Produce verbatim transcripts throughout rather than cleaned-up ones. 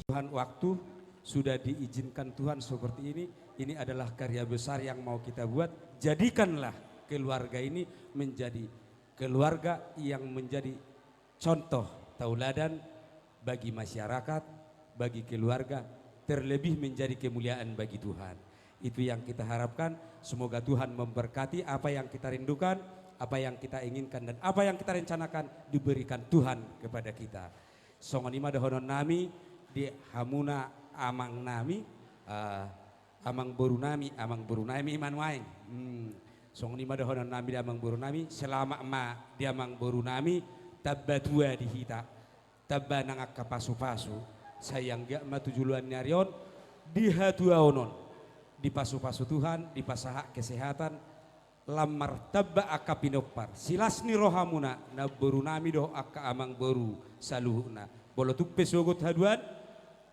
Tuhan waktu, sudah diizinkan Tuhan seperti ini. Ini adalah karya besar yang mau kita buat. Jadikanlah keluarga ini menjadi keluarga yang menjadi contoh tauladan bagi masyarakat, bagi keluarga, terlebih menjadi kemuliaan bagi Tuhan. Itu yang kita harapkan. Semoga Tuhan memberkati apa yang kita rindukan, apa yang kita inginkan, dan apa yang kita rencanakan diberikan Tuhan kepada kita. Songon i ma dohonon nami di hamuna amang nami, eh, amang boru nami, amang boru nami ma nuaeng. Hmm. Songon i ma dohonon nami di amang boru nami, selamat ma di amang boru nami, tamba tua di hita, tamba nang angka pasupasu, sai anggiat ma tu joloan ni ari on, di hatuaon on, dipasupasu Tuhan, dipasahat kesehatan, lam martamba angka pinompar, silas ni rohamuna, namboru nami dohot angka amang boru saluhutna. Molo tung pe sogot haduan,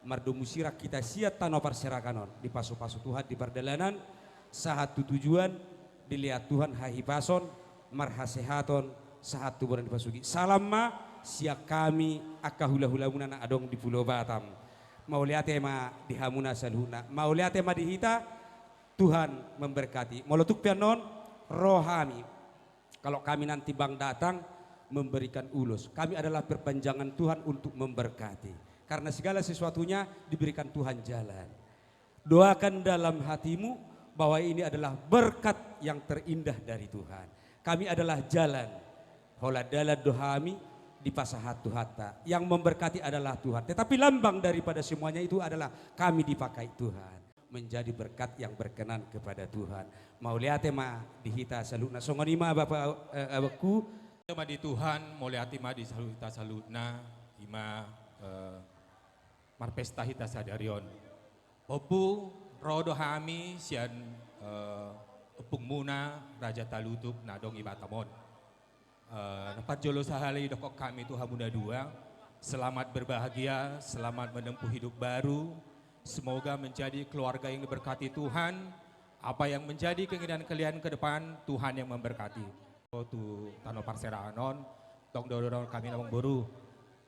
mardomu sirang hita sian tano parserahan on, dipasupasu Tuhan di pardalanan, sahat tu tujuan, dilehon Tuhan hahipason, marhasehaton, sahat tu bona ni pasugi. Salam ma sian hami angka hulahulamuna na adong di Pulo Batam. Mauliate ma di hamuna saluhutna. Mauliate ma di hita, Tuhan memberkati. Molo tung pe annon, ro hami. Kalau kami nanti bang datang memberikan ulos, kami adalah perpanjangan Tuhan untuk memberkati. Karena segala sesuatunya diberikan Tuhan jalan. Doakan dalam hatimu bahwa ini adalah berkat yang terindah dari Tuhan. Kami adalah jalan. Holan dalan do hami dipasahat Tuhanta. Yang memberkati adalah Tuhan. Tetapi lambang daripada semuanya itu adalah kami dipakai Tuhan menjadi berkat yang berkenan kepada Tuhan. Mauliate ma di hita saluhutna. Songon i ma Bapa, eh, Abangku. Mauliate ma di Tuhan, mauliate ma di salu-, hita saluhutna, i ma, eh, marpesta hita sadari on. Ompu, ro do hami sian, eh, ompungmuna Raja Talutuk na adong di Batam on. Eh, na parjolo sahali dokkon hami tu hamuna dua, selamat berbahagia, selamat menempuh hidup baru. Semoga menjadi keluarga yang diberkati Tuhan. Apa yang menjadi keinginan kalian ke depan, Tuhan yang memberkati. Tu tano parserahan on, tong do dohonon hami na amang boru.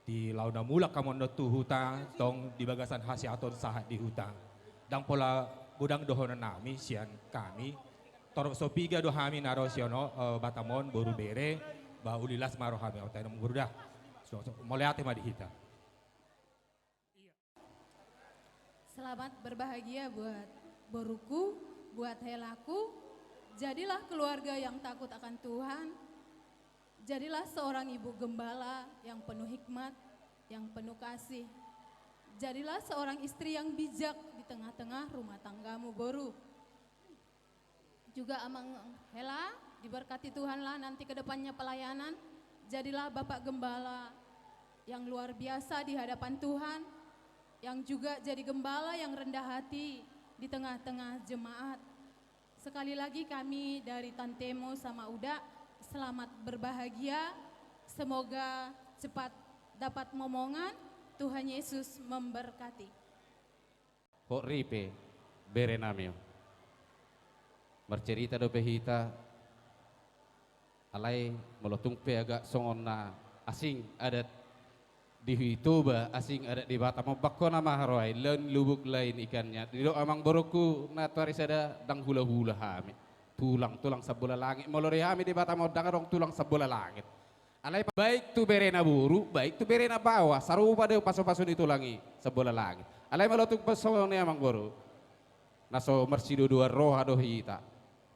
Di laho na mulak hamu annon tu huta, tong di bagasan hasehaton sahat di huta. Ndang pola godang dohonon nami sian hami. Torop so piga do hami na ro sian, eh, Batam on, boru bere, ba uli las ma rohami, on ate amang boru da. So, so, mauliate ma di hita. Selamat berbahagia buat boruku, buat helaku. Jadilah keluarga yang takut akan Tuhan. Jadilah seorang ibu gembala yang penuh hikmat, yang penuh kasih. Jadilah seorang istri yang bijak di tengah-tengah rumah tanggamu, boru. Juga amang hela, diberkati Tuhanlah nanti ke depannya pelayanan. Jadilah bapak gembala yang luar biasa di hadapan Tuhan, yang juga jadi gembala yang rendah hati di tengah-tengah jemaat. Sekali lagi kami dari Tantemo sama Uda, selamat berbahagia. Semoga cepat dapat momongan. Tuhan Yesus memberkati. Hot ripe, bere nami on. Marcerita dope hita, alai molo tung pe agak songon na asing adat di Toba, asing adat di Batam, ombak hona ma haroai, lain lubuk lain ikannya. Didok amang borungku, na tuari sada ndang hula-hula hami. Tulang, tulang sambola langit. Molo di hami di Batam on ndang adong tulang sambola langit. Alai baik tu berena boru, baik tu berena baoa, sarupa do pasu-pasu ni tulang i sambola langit. Alai molo tung pe songon i amang boru, na so marsidodoan roha do hita.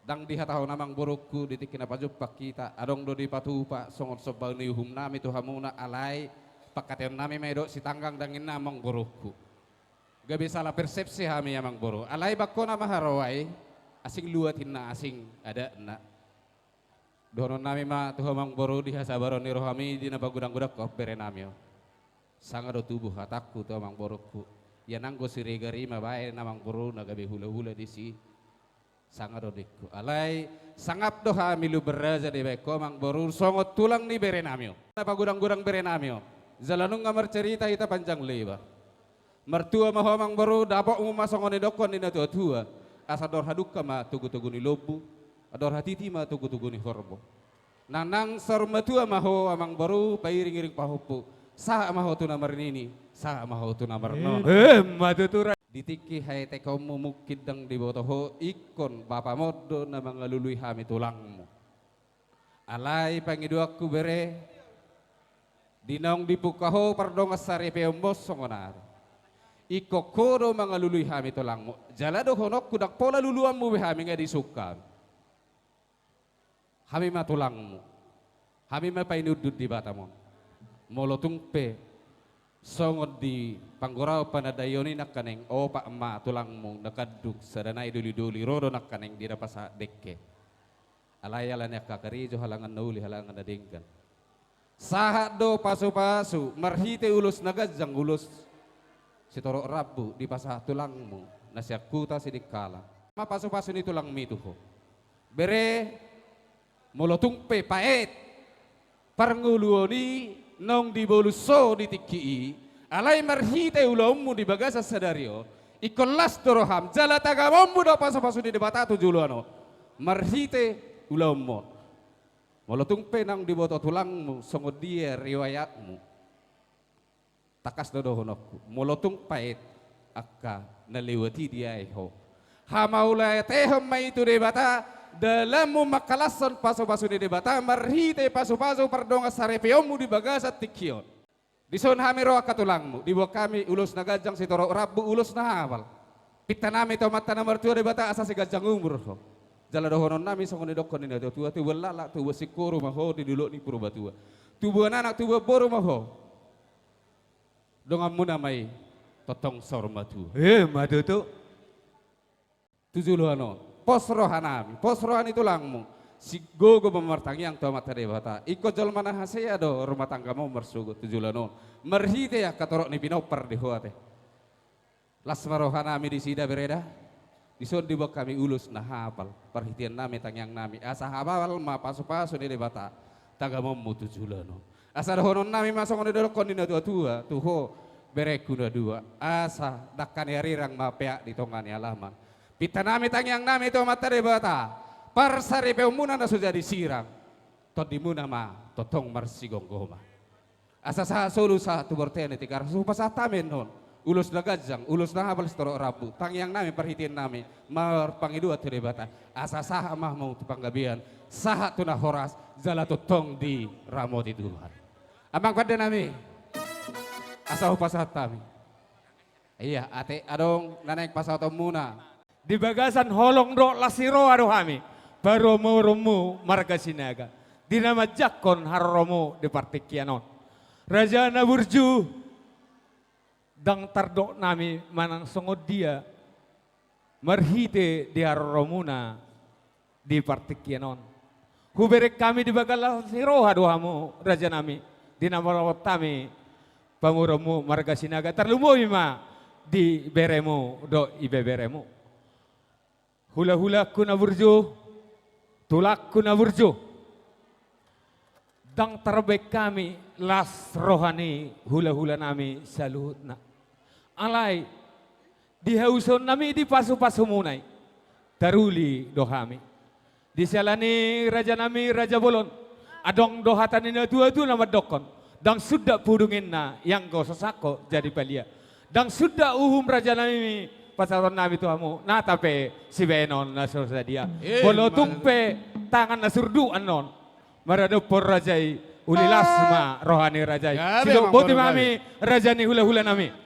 Ndang dihatahon amang borungku di tingki na pajumpang hita, adong do dipatupa songon somba ni uhum nami tu hamuna, alai pangkataion nami ma i dohot sitanggang dang ninna amang borungku. Gabe salah persepsi hami amang boru. Alai bangkona ma haroai, asing luat ninna asing adatna. Dohonon nami ma tu ho amang boru di hasabaron ni rohami di na pagodang-godangkon bere nami on. Sanga do tubu hatangku tu amang borungku. Ia nanggo Siregar i ma baen amang boru na gabe hula-hula disi. Sanga do ningku. Alai sangap do hami Lumban Raja dibaen ho amang boru songon tulang ni bere nami on. Na pagodang-godang bere nami on. Jala nunga marcerita hita panjang lebar. Martua ma ho amang boru, dapotmu ma songon nidokkon ni na tua-tua. Asa andor hadungka ma togu-togu ni lombu, andor hatiti ma togu-togu ni horbo. Nang, nang saur matua ma ho amang boru, pairing-iring pahompu. Sahat ma ho tu na marnini, Sahat ma ho tu na marnono. Emma tutu, Raja. Di tingki haetekonmu mungkin ndang diboto ho, ingkon bapam on do na mangalului hami tulangmu. Alai pangidoanku bere, di naung dipungka ho pardongansaripeonmu songon ari, ingkon ho do mangalului hami tulangmu. Jala dohononku, ndang pola luluanmu be hami, nga disungkun hami. Hami ma tulangmu. Hami ma painundun di Batam on. Molo tung pe songon di panggoraon panandaion i nangkaning, opat ma tulangmu na kandung, sada nai doli-doli, ro do nangkaning di na pasahat dengke. Alai ala ni angka karejo, halangan na uli, halangan na denggan. Sahat do pasu-pasu marhite ulos na ganjang, ulos sitorop rambu dipasahat tulangmu na sian huta Sidikalang. Ma pasu-pasu ni tulangmi tu ho. Bere, molo tung pe paet parngoluon i naung dibolus ho di tingki i, alai marhite ulaonmu di bagasan sadari on, ingkon las do roham jala tagamonmu do pasu-pasu ni Debata tu joloan on marhite ulaonmu on. Molo tung pe naung diboto tulangmu songon dia riwayatmu, tangkas do dohononku, molo tung paet angka na lewat i diae ho, hamauliatehon ma i tu Debata, dalanmu mangkalashon pasu-pasu ni Debata marhite pasu-pasu pardongansaripeonmu di bagasan tingki on. Dison hami ro angka tulangmu, diboan hami ulos na ganjang sitorop rambu, ulos na hapal. Pintanami tu Amanta na martua Debata asa siganjang umur ho. Jala dohononnami songon nidokkon ni natua-tua, tubuan laklak, tubuan singkoru ma ho di dolok ni Purbatua. Tubuan anak, tubuan boru ma ho. Donganmuna ma i tongtong saur matua. Emma tutu. Tu joloan on, pos rohanami, pos roha ni tulangmu, sigogo ma martangiang tu Amanta Debata. Ingkon jolma na hasea do rumah tanggamu marsogot tu joloan on marhite angka torop ni pinompar di ho ate. Las ma rohanami di sida bere da. Dison diboan hami ulos na hapal, parhiteannami, tangiangnami, asa hapal ma pasu-pasu ni Debata tagamonmu tu joloan on. Asa dohononnami ma songon nidokkon ni natua-tua tu ho, berengku na dua, asa dangka ni arirang ma peak di tonga ni alaman. Pintanami, tangiangnami tu Amanta Debata, parsaripeonmuna na so jadi sirang, tondimuna ma tongtong marsigomgoman. Asa sahat solu sahat tu bontean ni Tigaras, hupasahat hami annon ulos na ganjang, ulos na hapal sitorop rambu, tangiangnami, parhiteannami, marpangidoan tu Debata, asa sahat ma hamu tu panggabean, sahat tu na horas jala tongtong diramoti Tuhan. Amang pandenami, asa hupasahat hami. Ia, ate adong na naeng pasahatonmuna. Di bagasan holong dohot las ni roha do hami pamoruonmu marga Sinaga, di na manjangkon haroromu di partingkian on. Raja na burju, ndang tardok nami manang songon dia marhite di haroromuna di partingkian on. Hubereng hami di bagasan las ni roha do hamu, rajanami, di na manjangkon hami pamoruonmu marga Sinaga, tarlumobi ma di beremu dohot ibeberemu. Hulahulangku na burju, tulangku na burju, ndang tarbahen hami las roha ni hulahulanami saluhutna. Alai di hausahonnami di pasupasumuna i, taruli do hami. Di siala ni rajanami Raja Bolon, adong do hata ni natuatua na mandokkon: Ndang sundat pudunginna, ianggo so sangkot jadi palia. Ndang sundat uhum rajanami, pasahatonnami tu hamu, nata pe sibahenon na so sadia. Eh, molo tung pe tangan na surduk annon maradophon raja i, uli las ma roha ni raja i. Sidok boti ma hami, raja ni hulahulanami.